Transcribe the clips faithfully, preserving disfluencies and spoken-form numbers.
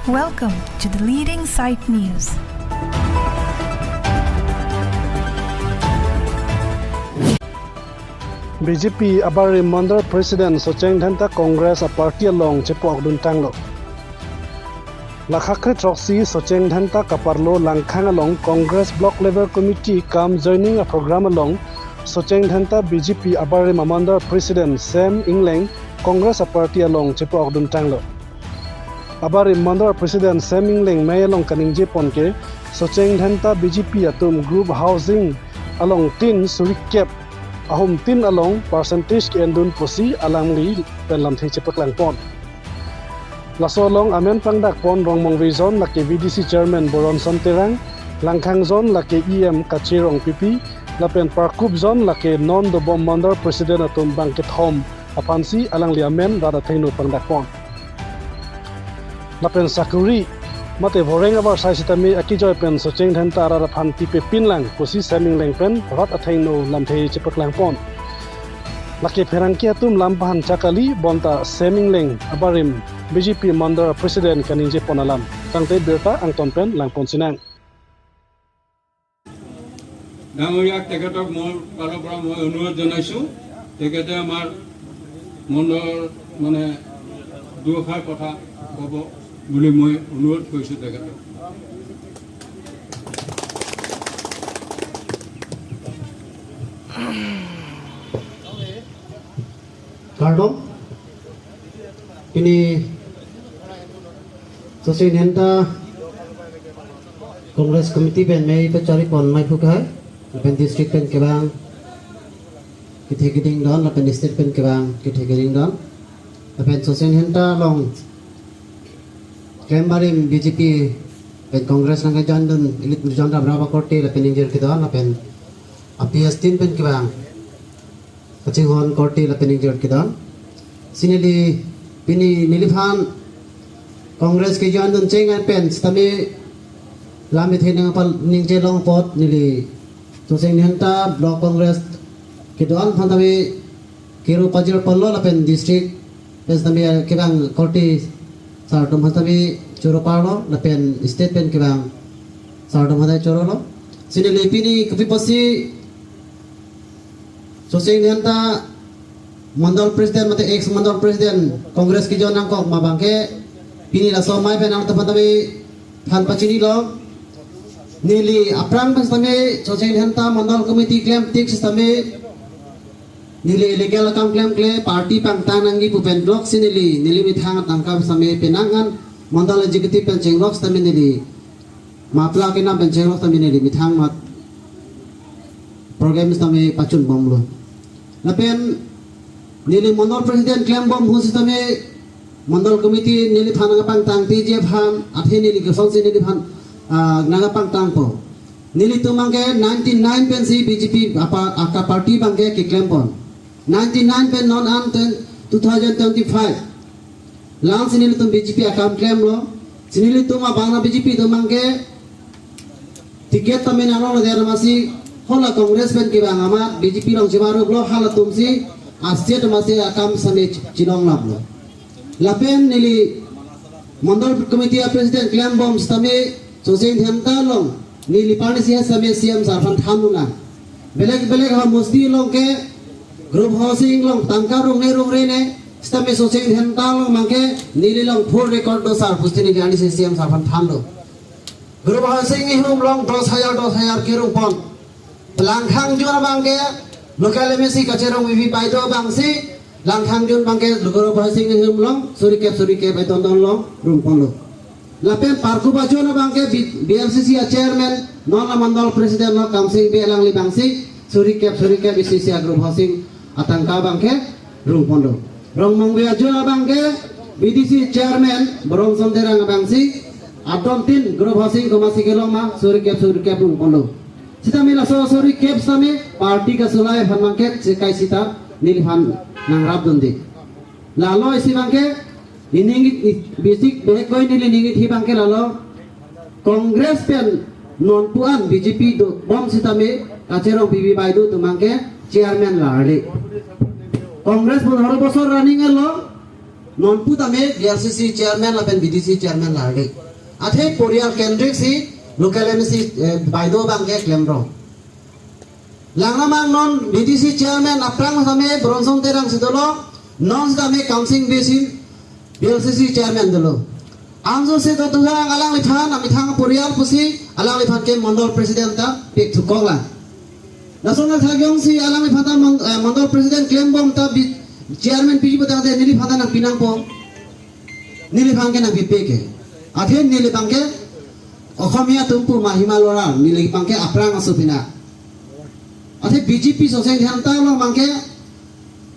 Welcome to the leading site news. B J P abarim Mandal President Socheng Dhenta Congress a party along chepu-ok dun tanglo. Lakha kre throksi Socheng Dhenta kaparlo Langkhang along Congress Block Level Committee kam joining a program along Socheng Dhenta B J P abarim a Mandal President Sam Engleng Congress a party along chepu-ok dun tanglo. Abarim Mandal President Sam Engleng mei along kaningje pon ke Socheng Dhenta B J P atum group housing along tin suri kep ahum tin along percentage ke-en dun pusi alangli pen lamthe chepaklang pon. Laso along amen pangdak pon Rongmongve zone lake V D C chairman Boronson Terang, Langkhang zone lake E M Kache Rongpipi, lapen Parkup zone lake non dobom Mandal President atum bang kethom aphansi alangli amen rat athengno pangdak pon. Lapen sakuri mate voreng abar sai sitame akejoi pen Socheng Dhenta arat aphan pipe pinlang pusi Sam Engleng pen rat athengno lamthe chepaklang pon. Lake pherangke atum lam pahan chakali bonta Sam Engleng abarim B J P Mandal President kaningje pon alam. Tangte birta angton pen lang pon sinang. ডাঙৰীয়াক তেখেতক মোৰ ফালৰ পৰা মই অনুৰোধ জনাইছোঁ, তেখেতে আমাৰ মণ্ডলৰ মানে দুআষাৰ কথা ক'ব বুলি মই অনুৰোধ কৰিছোঁ তেখেতক। Kardom. Pini Socheng Dhenta Congress Committee pen mei pachari pon mei phu ke hai. Lapen district pen kevang kethe keding don, lapen state pen kevang kethe keding don. Lapen Socheng Dhenta along klem barim B J P pen Congress nangkejoin dun, elite murjon rap rap akorte lapen ingjir kedon, lapen a P S tin pen kevang kachinghon korte lapen ingjir kedon. Si neli pini neliphan Congress kejoin dun cheng an pen sitame lam ithe nangpal ningje long apot neli Socheng Dhenta Block Congress kedo-an aphan tame kero pajir ponlo, lapen district pen sitame kevang korte sar atum aphan tame choro parlo, lapen state pen kevang sar atum aphan tame chorolo. Si neli pini kopi pusi Socheng Dhenta Mandal President mate ex Mandal President Congress kejoin nangkok ma abangke pini laso mei pen nangtum aphan tame than pachinilo. Neli aphrang pen sitame Socheng Dhenta Mandal Committee klem tik sitame neli illegal akam klemkle, party pangtang nangji pu pen block si neli, neli methang atangka sitame penang an Mandal Executive pen chenglok sitame neli mapla kenam pen chenglok sitame neli methang mat program sitame pachun bomlo. Lapen neli Mandal President klem bom hu sitame Mandal Committee neliphan nangpangtang T J aphan, athe neli kosonsi neliphan, ah, nangpangtangpo. Nelitum abangke ninety-nine pensi B J P apa, aka party abangke keklem pon. Ninety-nine pen non an ten two thousand twenty-five lang si nelitum B J P akam klemlo. Si nelitum abang na B J P atum abangke ticket tame nanglo der masi hala Congress pen kevang amat B J P along chebaruplo, halatumsi aset masi akam sitame chilong laplo. Lapen neli Mandal Committee a President klem bom sitame Socheng Dhenta along neli parnisi sitame C M sar aphan than nang. Belek belek ha musti along ke group housing along tangka rung ne rung re ne sitame Socheng Dhenta along abangke neli along full record do sar pusi neli arnisi C M sar aphan thanlo. Group housing ihum along dos hajar dos hajar kerung pon. Langkhang zone abangke local M A C Kache Rongpipi baideo abangsi Langkhang zone abangke group housing ihum along suri kep suri kep ai ton ton along rung ponlo. Lapen Parkup zone abangke B-, B L C C a chairman non la Mandal President non Kamsing Bey alangli abangsi suri kep suri kep isi isi a group housing atangka abangke rung ponlo. Rongmongve zone abangke B D C chairman Boronson Terang abangsi adon tin group housing komatsi kelong ma suri kep suri kep rung ponlo. Sitame laso suri kep sitame party kasulai aphan abangke chekai sita neliphan nangrap dunde. Lalo isi abangke ining i-, basic behek koi neli ning ithi abangke lalo Congress pen nonpu an B J P dobom sitame Kache Rongpipi baideo atum abangke chairman larle. Congress pon horo bosor running alo, Non pu tame B R C C chairman lapen B D C chairman lardik. Athe porial kendrik si local M A C, eh, baideo abangke klemrong. Langnamang non B D C chairman aphrang tame Bronsong Terang si dolo, non tame Kamsing Bey si B R C C chairman dolo. Anjo si to tulang alangliphan, amethang porial pusi, alangliphan ke mondol president ta pik thukok la. Lason athagyong si alangliphan ta mon-, eh, mondol president klembom ta bi-, chairman piji pu tangte neliphan ta nangpi nangpo. Neliphan ke nangpipe ke. Athe neliphan ke Okhomia atum pu ma hima lora, neliphan ke aphrang aso pina. Athe B J P Socheng Dhenta along abangke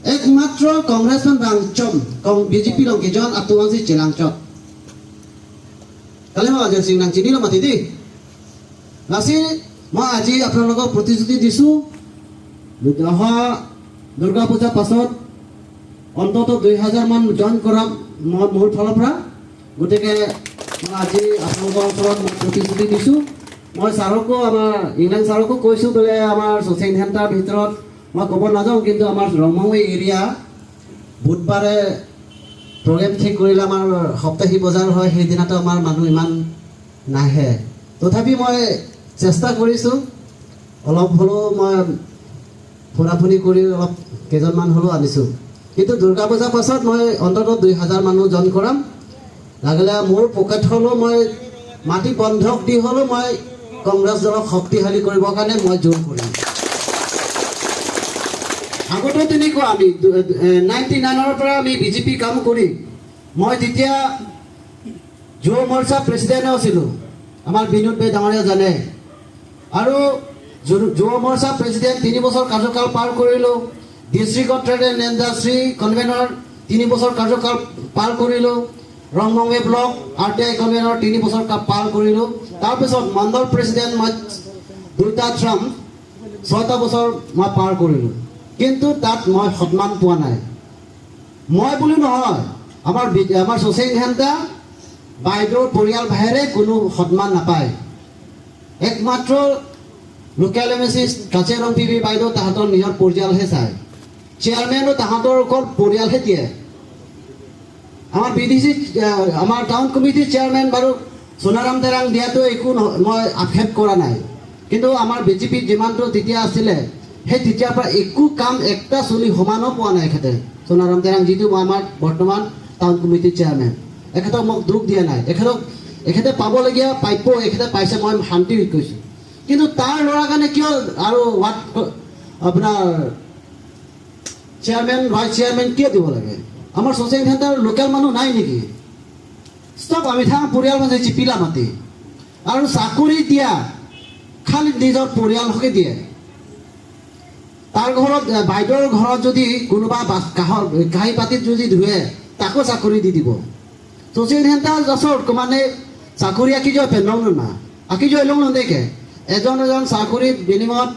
ekmatro Congress pen bang chom, Cong-, B J P along kejoin atum ansi chelang chot. Kali ma Ajoy Sing nangchinilo mati dei. Lasi মই আজি আপোনালোকক প্ৰতিশ্ৰুতি দিছো, অহা দুৰ্গা পূজাৰ পাছত অন্ততঃ দুই হাজাৰ মান জইন কৰাম মই মোৰ ফালৰ পৰা। গতিকে মই আজি আপোনালোকৰ ওচৰত মই প্ৰতিশ্ৰুতি দিছো। মই ছাৰকো, আমাৰ ইংলেণ্ড ছাৰকো কৈছো বোলে আমাৰ Socheng Dhentar ভিতৰত মই ক'ব নাযাওঁ, কিন্তু আমাৰ ৰংমঙে এৰিয়া বুধবাৰে প্ৰগ্ৰেম ঠিক কৰিলে আমাৰ সপ্তাহী বজাৰ হয়, সেইদিনাতো আমাৰ মানুহ ইমান নাহে। তথাপি মই চেষ্টা কৰিছো, অলপ হ'লেও মই ফুৰা ফুৰি কৰি অলপ কেইজনমান হ'লেও আনিছো। কিন্তু দুৰ্গা পূজাৰ পাছত মই অন্ততঃ দুই হাজাৰ মানুহ জইন কৰাম। লাগিলে মোৰ পকেট হ'লেও মই মাটি বন্ধক দি হ'লেও মই কংগ্ৰেছ দলক শক্তিশালী কৰিবৰ কাৰণে মই জোৰ কৰিম। আগতেও তেনেকুৱা আমি দু-, এ, নাইণ্টি নাইনৰ পৰা আমি বিজেপি কাম কৰি, মই তেতিয়া যুৱ মৰ্চা প্ৰেচিডেণ্টো আছিলো, আমাৰ বিনোদ বে ডাঙৰীয়া জানে। আৰু যু-, যুৱ মৰ্চা প্ৰেচিডেণ্ট তিনি বছৰ কাৰ্যকাল পাৰ কৰিলো, ডিষ্ট্ৰিক্টৰ ট্ৰেড এণ্ড ইণ্ডাষ্ট্ৰী কনভেনৰ তিনি বছৰ কাৰ্যকাল পাৰ কৰিলো, ৰংমঙে ব্লক আৰ টি আই কনভেনৰ তিনি বছৰ কা-, পাৰ কৰিলো। তাৰপিছত মণ্ডল প্ৰেচিডেণ্ট মই দুটা টাৰ্ম, ছয়টা বছৰ মই পাৰ কৰিলো, কিন্তু তাত মই সন্মান পোৱা নাই। মই বুলি নহয়, আমাৰ বি-, আমাৰ Socheng Dhenta বাইদেউৰ পৰিয়াল বাহিৰে কোনো সন্মান নাপায়। একমাত্ৰ লোকেল এম এ চি কাচে ৰংপিবি বাইদেউ তাহাঁতৰ নিজৰ পৰিয়ালহে চায়। চেয়াৰমেনো তাহাঁতৰ অকল পৰিয়ালহে দিয়ে। আমাৰ বি ডি চি, আহ, আমাৰ টাউন কমিটিৰ চেয়াৰমেন বাৰু সোনাৰাম তেৰাং দিয়াটো একো নহ-, মই আক্ষেপ কৰা নাই। কিন্তু আমাৰ বিজেপিত যিমানটো তেতিয়া আছিলে, সেই তেতিয়াৰ পৰা একো কাম একটা চুলি সমানো পোৱা নাই এখেতে। সোনাৰাম তেৰাং যিটো আমাৰ বৰ্তমান টাউন কমিটিৰ চেয়াৰমেন, এখেতক মোক দুখ দিয়া নাই। এখেতক, এখেতে পাবলগীয়া প্ৰাপ্য এখেতে পাইছে, মই শান্তি কৈছো। কিন্তু তাৰ ল'ৰা কাৰণে কিয় আৰু ৱাৰ্ড ক-, আপোনাৰ চেয়াৰমেন, ভাইচ চেয়াৰমেন কিয় দিব লাগে? আমাৰ Socheng Dhentar লোকেল মানুহ নাই নেকি? চব আমি থাং পৰিয়াল মাজে চিপিলা মাটি। আৰু চাকৰি দিয়া খালি নিজৰ পৰিয়ালকে দিয়ে। তাৰ ঘৰত, এ, বাইদেউৰ ঘৰত যদি কোনোবা বাচ-, কাঁহৰ, কাঁহী বাতিত যদি ধুৱে, তাকো চাকৰি দি দিব। Socheng Dhentar জাচৰ মানে চাকৰি আকি যোৱা পেনলং না, আকি যোৱা লং নেকে। এজন এজন চাকৰি বিনিময়ত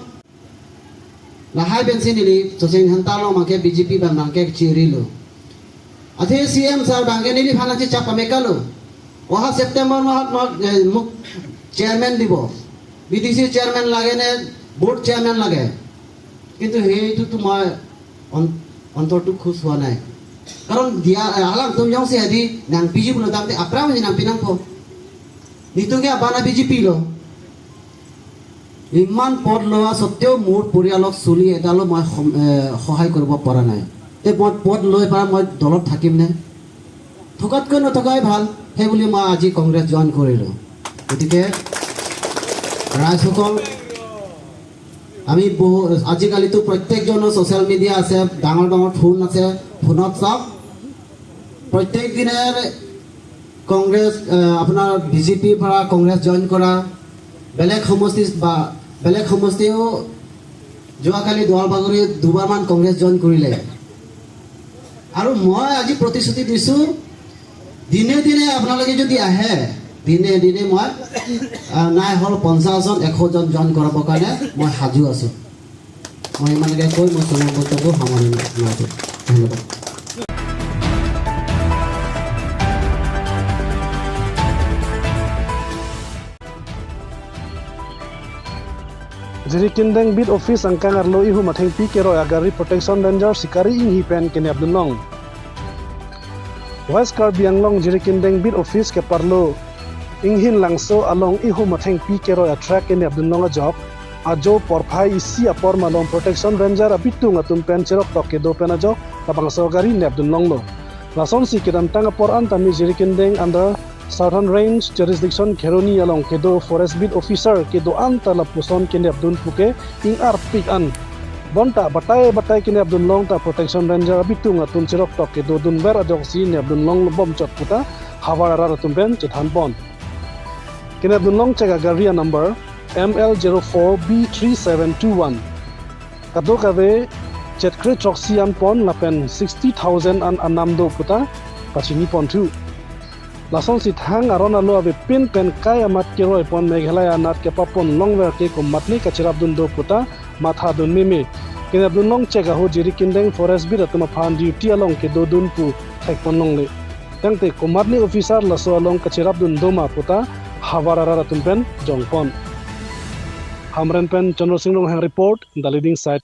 lahai pensi neli Socheng Dhentar along abangke BJP abang abangke chirilo. Athe C M sir abangke neliphan nangchechap pamekalo. অহা ছেপ্টেম্বৰ মাহত মই, এ, মোক চেয়াৰমেন দিব। বি ডি চি চেয়াৰমেন লাগে নে বৰ্ড চেয়াৰমেন লাগে? কিন্তু সেইটোতো মই অন-, অন্তৰটো খুচ হোৱা নাই। কাৰণ দিয়া, এ, alangtum jongsi adi nangpiji pulo tangte aphrang si nangpi nangpo. Nitum ke abana BJP lo. ইমান পদ লোৱা স্বত্বেও মোৰ পৰিয়ালক চুলি এডালো মই সম-, এ, সহায় কৰিব পৰা নাই। তে মই পদ লৈ পেলাই মই দলত থাকিম নে? থকাতকৈ নথকাই ভাল। সেই বুলি মই আজি কংগ্ৰেছ জইন কৰিলো। গতিকে ৰাইজসকল, আমি বহু, আজিকালিতো প্ৰত্যেকজনৰ ছ'চিয়েল মিডিয়া আছে, ডাঙৰ ডাঙৰ ফোন আছে, ফোনত চাওক। প্ৰত্যেক দিনে কংগ্ৰেছ, এ, আপোনাৰ বিজেপিৰ পৰা কংগ্ৰেছ জইন কৰা, বেলেগ সমষ্টি বা বেলেগ সমষ্টিয়েও যোৱাকালি দুৱাৰবাগৰি দুবাৰমান কংগ্ৰেছ জইন কৰিলে। আৰু মই আজি প্ৰতিশ্ৰুতি দিছো, দিনে দিনে আপোনালোকে যদি আহে, দিনে দিনে মই, আ, নাই হ'ল পঞ্চাশ জন, এশ জন জইন কৰাবৰ কাৰণে মই সাজু আছো। মই ইমানকে কৈ মই চমুকৈ বক্তব্য সামৰণি মাৰিছো। ধন্যবাদ। Jirikindeng Beat Office angkang arlo ihum athengpi keroi agari protection ranger Sikari Inghi pen kenep dunlong. West Karbi Anglong Jirikindeng Beat Office keparlo Inghin Langso along ihum athengpi keroi a-truck kenepdunlong ajok ajo porphai isi apor malom Protection Ranger abitung atum pen cheroktok kedo pen ajok labangso gari nepdunlonglo. Lasonsi kedamtang apor an tame Jirikindeng under Southern Range Jurisdiction Kheroni along kedo Forest Beat Officer kedo-an ta lapuson kenepdun puke ing-arpik an. Bonta batai batai kenepdunlong ta Protection Ranger abitung atum cheroktok kedodunver ajoksi nepdunlong bomchot puta havar arat atum pen chethanpon. Kenepdunlongchek agari a-number M L zero four B three seven two one. Kadokave chetkre throksi anpon lapen sixty thousand an anam do puta pachiniponthu. Lasonsi thang aron alo avepin pen kai amat keroipon Meghalaya anat kepaponlongver ke komatne kacherapdun do puta mathadun meme. Kenepdunlongchek ahut Jirikindeng Forest Beat atum aphan duty along kedodun pu thekponlongle. Tangte komatne officer laso along kacherapdun doma puta havar arat atum pen jongpon. Hamren pen Chandra Singh Ronghang report, The Leading Side.